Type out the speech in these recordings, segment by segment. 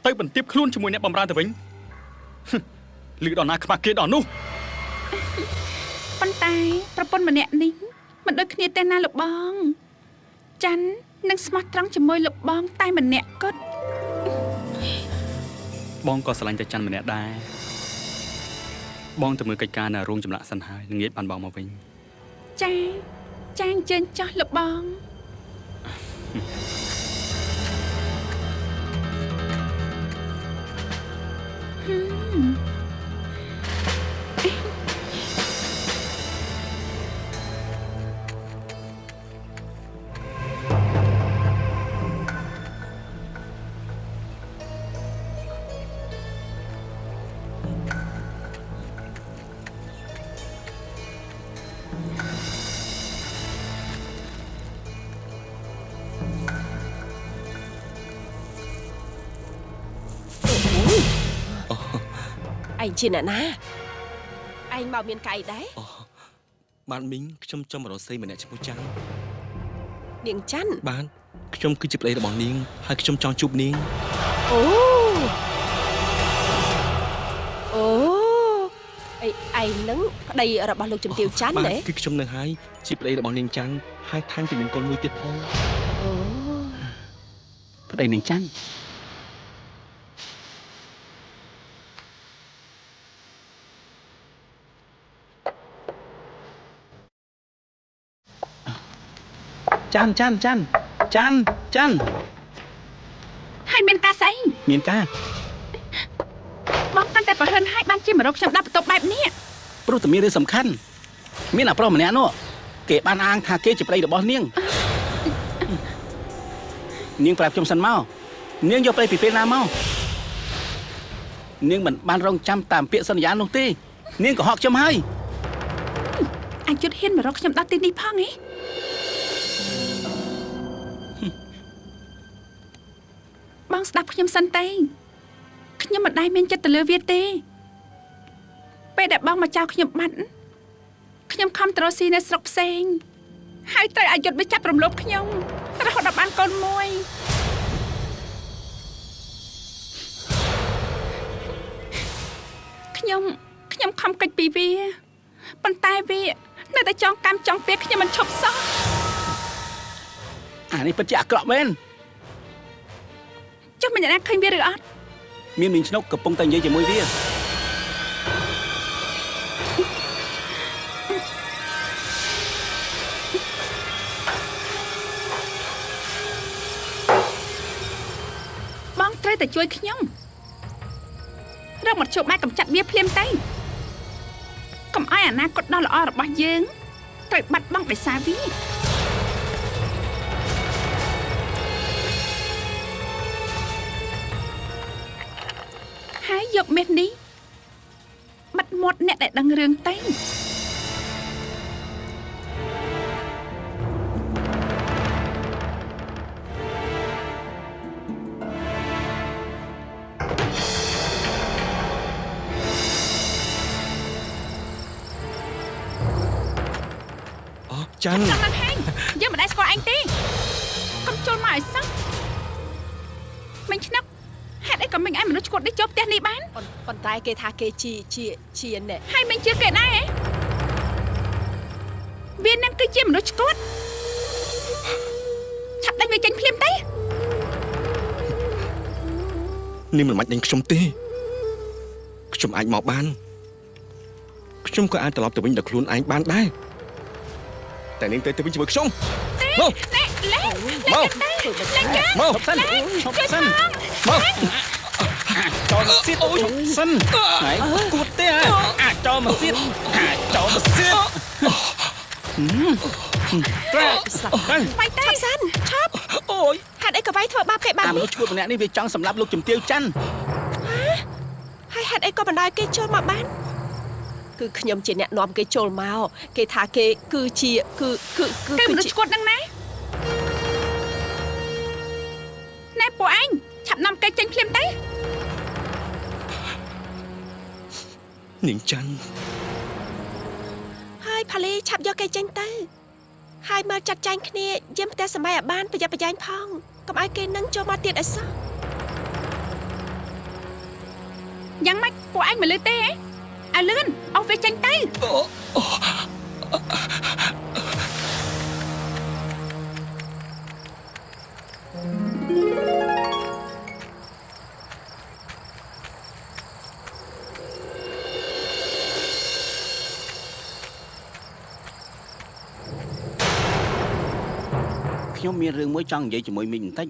ទៅបន្ទាបខ្លួនជាមួយអ្នកបម្រើទៅវិញលឺដល់ណាខ្មាស់គេដល់នោះប៉ុន្តែប្រពន្ធម្នាក់នេះមិនដូចគ្នាទេណាលោកបងច័ន្ទនឹងស្មោះត្រង់ជាមួយលោកបងតែម្នាក់គត់បងក៏ស្រឡាញ់តែច័ន្ទម្នាក់ដែរបងទៅមើលកិច្ចការនៅរោងចម្លាក់សិនហើយនឹងងាយបានបងមកវិញចាចាអញ្ជើញចោះលោកបងឯងជាអ្នកណាឯងមកមានកាយដែរបានមីងខ្ញុំចង់មករកស្រីម្នាក់ឈ្មោះច័ន្ទនាងច័ន្ទបានខ្ញុំគឺជាប្តីរបស់នាងហើយខ្ញុំចង់ជួបនាងអូអូឯងនឹងប្តីរបស់លោកជំទាវច័ន្ទទេគឺខ្ញុំនឹងហើយជាប្តីរបស់នាងច័ន្ទហើយថែមទាំងមានកូនមួយទៀតផងអូប្តីនាងច័ន្ទច័ន្ទច័ន្ទច័ន្ទច័ន្ទច័ន្ទហើយមានការស្អីមានការបងកាន់តែប្រហិនហើយបានជាមករកខ្ញុំដល់បន្ទប់បែបនេះព្រោះតែមានរឿងសំខាន់មានអាប្រុសម្នាក់នោះគេបានអាងថាគេជាប្តីរបស់នាងនាងប្រាប់ខ្ញុំសិនមកនាងយកប្តីពីពេលណាមកនាងមិនបានរងចាំតាមពាក្យសន្យានោះទេនាងក៏ហកខ្ញុំហើយអាយុហ៊ានមករកខ្ញុំដល់ទីនេះផងហ៎បងស្ដាប់ខ្ញុំសិនទេខ្ញុំមិនដែលមានចិត្តទៅលើវាទេពេលដែលបងមកចោលខ្ញុំបាត់ខ្ញុំខំត្រស៊ីនៅស្រុកផ្សេងហើយត្រូវអាយុវាចាប់រំលោភខ្ញុំរហូតដល់បានកូនមួយខ្ញុំខំកិច្ចពីវាប៉ុន្តែវានៅតែចងកម្មចងពៀខ្ញុំមិនឈប់សោះអានេះពិតជាអាក្រក់មែនចុះមានអ្នកណាឃើញវាឬអត់មានមីងឆ្នុកកំពុងតែនិយាយជាមួយវាបងត្រូវតែជួយខ្ញុំរកមកជួបបែបកំចាត់វាភ្លាមទៅកុំឲ្យអនាគតដ៏ល្អរបស់យើងត្រូវបាត់បង់ដោយសារវាហើយយកមាសនេះបាត់មាត់អ្នកដែលដឹងរឿងទៅអូច័ន្ទច័ន្ទឡើងហែងយើងមិនដែលស្គាល់ឯងទេកុំចូលមកឲ្យសោះមិញឆ្នឹកហេតុអីក៏មិញឲ្យមនុស្សឈួតនេះចូលផ្ទះនេះបានប៉ុន្តែគេថាគេជាជាជាអ្នកហើយមិញជាគេដែរវានឹងគឺជាមនុស្សឈួតឆាប់ដេញវាចេញភ្លាមទេនេះមិនបាច់ដេញខ្ញុំទេខ្ញុំអាចមកបានខ្ញុំក៏អាចត្រឡប់ទៅវិញដល់ខ្លួនឯងបានដែរតែនាងទៅវិញជាមួយខ្ញុំមកមកមកសិនឈប់សិនមកចោលមកទៀតអូយសិនហើយគួតទេអាចោលមកទៀតអាចោលមកទៀតត្រែបាយទៅសិនឆាប់អូយហេតុអីក៏វាយធ្វើបាបគេបានអាមនុស្សឈួតម្នាក់នេះវាចង់សម្លាប់លោកជំទាវច័ន្ទហើយហេតុអីក៏បណ្ដោយគេចូលមកបានគឺខ្ញុំជាអ្នកនាំគេចូលមកគេថាគេគឺជាគឺគឺគឺមនុស្សឈួតហ្នឹងណាណែពួកឯងឆាប់នាំគេចេញភ្លាមទៅនាងច័ន្ទហើយផាលីឆាប់យកគេចេញទៅហើយមកចាត់ចែងគ្នាយាមផ្ទះសម្បែងឲ្យបានប្រយ័ត្នប្រយែងផងកុំឲ្យគេនឹងចូលមកទៀតឲ្យសោះ យ៉ាងម៉េចពួកឯងមិនលឺទេឲ្យលឿនអស់វាចេញទៅខ្ញុំមានរឿងមួយចង់និយាយជាមួយមីងបន្តិច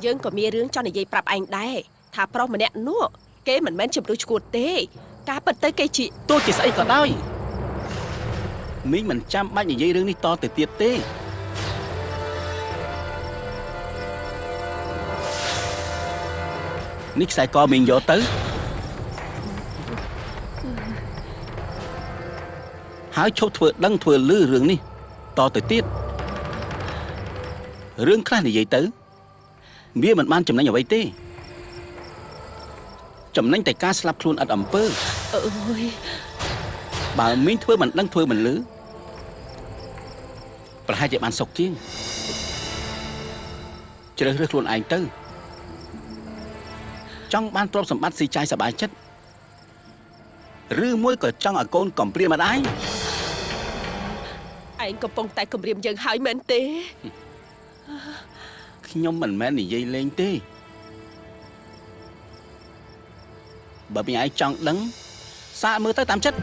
យើងក៏មានរឿងចង់និយាយប្រាប់ឯងដែរថាប្រុសម្នាក់នោះគេមិនមែនជាមនុស្សឈួតទេការពិតទៅគេជាទោះជាស្អីក៏ដោយមីងមិនចាំបាច់និយាយរឿងនេះតទៅទៀតទេនេះខ្សែកមីងយកទៅហើយឈប់ធ្វើដឹងធ្វើលឺរឿងនេះតទៅទៀតរឿងខ្លះនិយាយទៅវាមិនបានចំណេញអ្វីទេចំណេញតែការស្លាប់ខ្លួនឥតអំពើអើយបើមីងធ្វើមិនដឹងធ្វើមិនលឺប្រហែលជាបានសុខជាងជ្រើសរើសខ្លួនឯងទៅចង់បានទ្រព្យសម្បត្តិស៊ីចាយសប្បាយចិត្តឬមួយក៏ចង់ឲ្យកូនកំព្រាម្ដាយឯងកំពុងតែគំរាមយើងហើយមែនទេខ្ញុំមិនមែននិយាយលេងទេបើមីឯងចង់ដឹងសាកមើលទៅតាមចិត្ត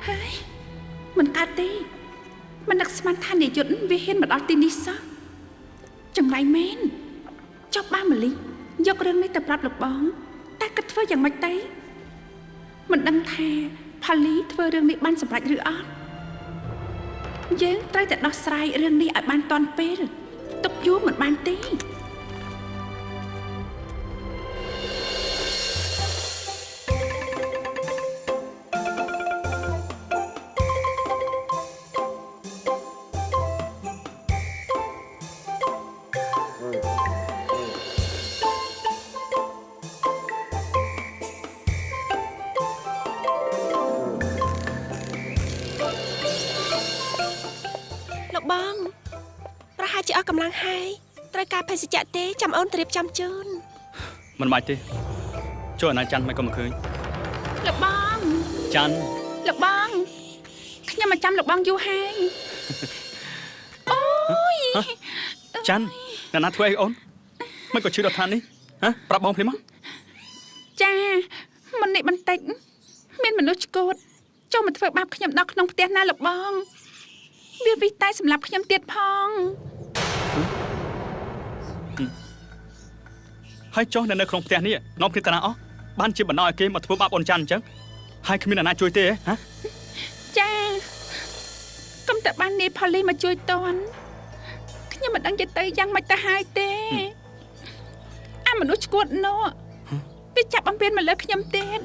ហើយមិនកើតទេមិននឹកស្មានថានាយុទ្ធវាហ៊ានមកដល់ទីនេះសោះចម្លែកមែនចុះបាម្លិះយករឿងនេះទៅប្រាប់លោកបងតែគិតធ្វើយ៉ាងម៉េចទៅមិនដឹងថាផាលីធ្វើរឿងនេះបានសម្រេចឬអត់យើងត្រូវតែដោះស្រាយរឿងនេះឲ្យបានទាន់ពេលទុកយូរមិនបានទេកម្លាំងហើយត្រូវការភេសជ្ជៈទេចាំអូនត្រៀបចំជូនមិនបាច់ទេចូលអាណាច័ន្ទមិនក៏មិនឃើញលោកបងច័ន្ទលោកបងខ្ញុំមកចាំលោកបងយូរហើយអូយច័ន្ទអ្នកណាធ្វើអីអូនមិនក៏ឈឺដល់ឋាននេះហ៎ប្រាប់បងភ្លាមមកចាមុននេះបន្តិចមានមនុស្សឆ្កួតចូលមកធ្វើបាបខ្ញុំដល់ក្នុងផ្ទះណាលោកបងវាវិតែសម្រាប់ខ្ញុំទៀតផងហើយចុះនៅក្នុងផ្ទះនេះនាំគ្នាតាណាអស់បានជាបណ្ដោយឲ្យគេមកធ្វើបាបអូនច័ន្ទអញ្ចឹងហើយគ្មានអ្នកណាជួយទេហ៎ចាកុំតែបាននាយផលីមកជួយតន់ខ្ញុំមិនដឹងជាទៅយ៉ាងម៉េចទៅហើយទេអាមនុស្សឆ្កួតនោះវាចាប់អំពានមកលើខ្ញុំទៀត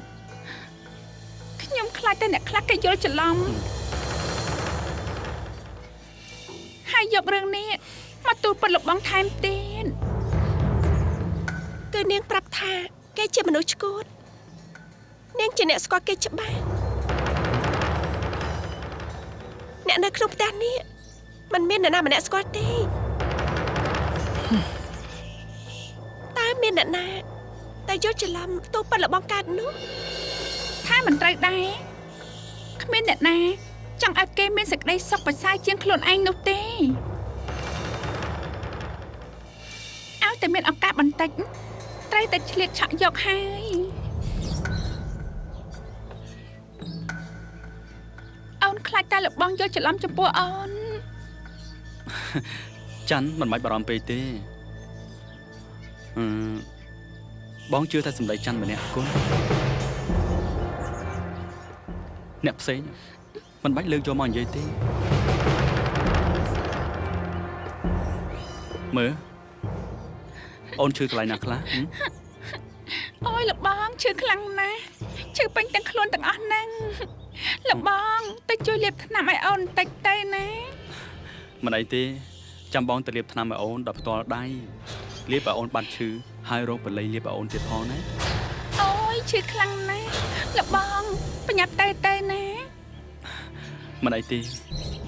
ខ្ញុំខ្លាចតែអ្នកខ្លះគេយល់ច្រឡំហើយយករឿងនេះមកទូលពិតលោកបងថែមទៀតគឺនាងប្រាប់ថាគេជាមនុស្សឆ្កួតនាងជាអ្នកស្គាល់គេច្បាស់អ្នកនៅក្នុងផ្ទះនេះមិនមានអ្នកណាម្នាក់ស្គាល់ទេតើមានអ្នកណាតែយល់ច្រឡំទូលពិតលោកបងកើតនោះថាមិនត្រូវដែរគ្មានអ្នកណាចង់ឲ្យគេមានសេចក្តីសុខប្រសើរជាងខ្លួនឯងនោះទេឲ្យតែមានឱកាសបន្តិចត្រូវតែឆ្លៀតឆក់យកហើយអូនខ្លាចតែលោកបងយល់ច្រឡំចំពោះអូនច័ន្ទមិនបាច់បារម្ភពេកទេបងជឿថាសម្ដីច័ន្ទម្នាក់គុណអ្នកផ្សេងមិនបាច់លើកយកមកនិយាយទេមើលអូនឈឺកន្លែងណាខ្លះអូយលោកបងឈឺខ្លាំងណាស់ឈឺពេញទាំងខ្លួនទាំងអស់ហ្នឹងលោកបងទៅជួយលាបថ្នាំឲ្យអូនបន្តិចទៅណាមិនអីទេចាំបងទៅលាបថ្នាំឲ្យអូនដល់ផ្ទាល់ដៃលាបឲ្យអូនបាត់ឈឺហើយរកបល័យលាបឲ្យអូនទៀតផងណាអូ យឈឺខ្លាំងណាស់លបងបញ្ញាប់ទៅទៅណាមិនអីទេ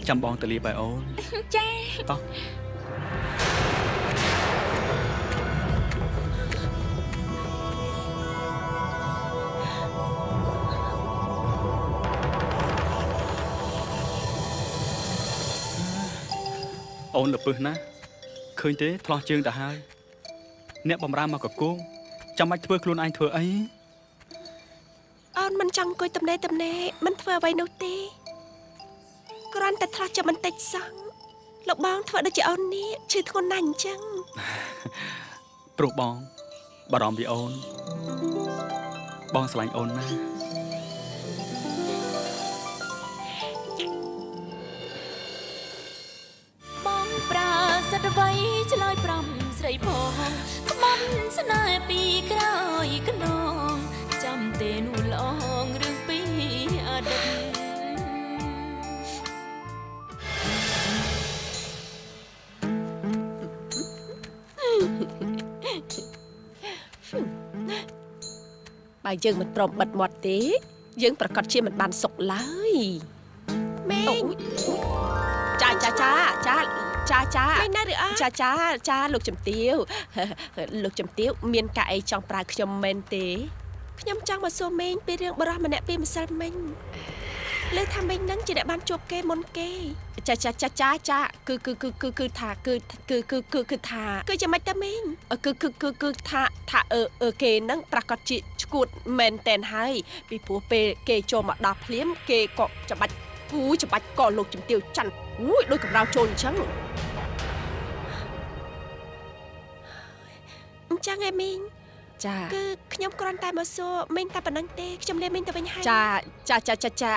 ចាំបងទៅលាបាយអូនចាតោះអូនលពឹសណាឃើញទេថ្លោះជើងទៅហើយអ្នកបំរើមកកកងចាំបាច់ធ្វើខ្លួនឯងធ្វើអីអូនមិនចង់អង្គុយតំណេតំណេមិនធ្វើអ្វីនោះទេគ្រាន់តែថ្លោះចាំបន្តិចសោះលោកបងធ្វើដូចជាអូននេះឈឺធ្ងន់ណាស់អញ្ចឹងព្រោះបងបារម្ភពីអូនបងស្រឡាញ់អូនណាស់បងប្រើសិតអ្វីឆ្លើយប្រំស្រីផងខ្មុំស្នេហ៍ពីក្រោយខ្នងចាំទេនោះឡងរឿងពីអតីតបើយើងមិនព្រមបិទមាត់ទេយើងប្រកាសជាមិនបានសុខឡើយមេងចាចាចាចាចាចាមេណាឬអចាចាចាលោកជំទាវលោកជំទាវមានការអីចង់ប្រើខ្ញុំមែនទេខ្ញុំចង់មកសួរមេងពីរឿងបរិះម្នាក់ពីម្សិលមិញលើថាមេងនឹងជាអ្នកបានជួបគេមុនគេចាចាចាចាចាគឺគឺគឺគឺគឺថាគឺគឺគឺគឺគឺថាគឺយ៉ាងម៉េចតើមេងគឺគឺគឺគឺថាថាអឺគេនឹងប្រកាសជាឈួតមែនតែនហើយពីព្រោះពេលគេចូលមកដល់ភ្លាមគេក៏ច្បាច់គូច្បាច់កលោកជំទាវច័ន្ទអូយដូចកម្រៅចូលអញ្ចឹងអញ្ចឹងឯមីងចាគឺខ្ញុំគ្រាន់តែមកសួរមីងតែប៉ុណ្្នឹងទេខ្ញុំលាមីងទៅវិញហើយចាចាចាចាចា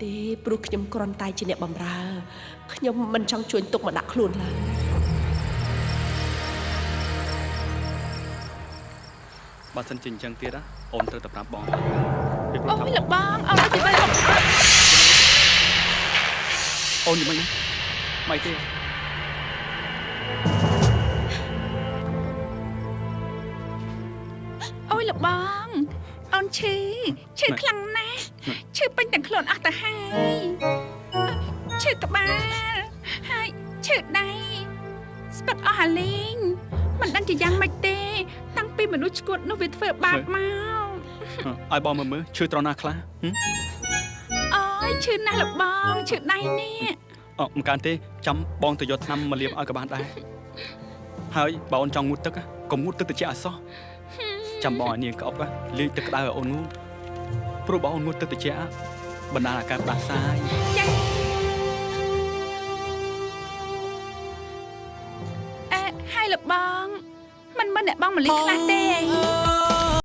ទេព្រោះខ្ញុំគ្រាន់តែជាអ្នកបម្រើខ្ញុំមិនចង់ជួញទុកមកដាក់ខ្លួនឡើយបើសិនជាអញ្ចឹងទៀតអូនត្រូវតែប្រាប់បងពីព្រោះអូយលបងអូនទៅវិញអូនយ៉ាងម៉េចមិនទេអូយលបងអូនឈឺឈឺខ្លាំងណាស់ឈឺពេញទាំងខ្លួនអស់ទៅហើយឈឺក្បាលហើយឈឺដៃស្ពឹកអស់អាលីងមិនដឹងជាយ៉ាងម៉េចទេតាំងពីមនុស្សឈួតនោះវាធ្វើបាបមកឲ្យបងមើលមើលឈឺត្រង់ណាខ្លះអូយឈឺណាស់លបងឈឺដៃនេះអមិនកានទេចាំបងទៅយកថ្នាំមកលាបឲ្យក៏បានដែរហើយបើអូនចង់ងូតទឹកកុំងូតទឹកត្រជាក់អសោះចាំបងឲ្យនាងក្អប់លាយទឹកក្តៅឲ្យអូនងូតព្រោះបើអូនងូតទឹកត្រជាក់បណ្ដាលអាការផ្ដាសាយចាអេហើយលបងមិនមិនអ្នកបងមលីខ្លះទេ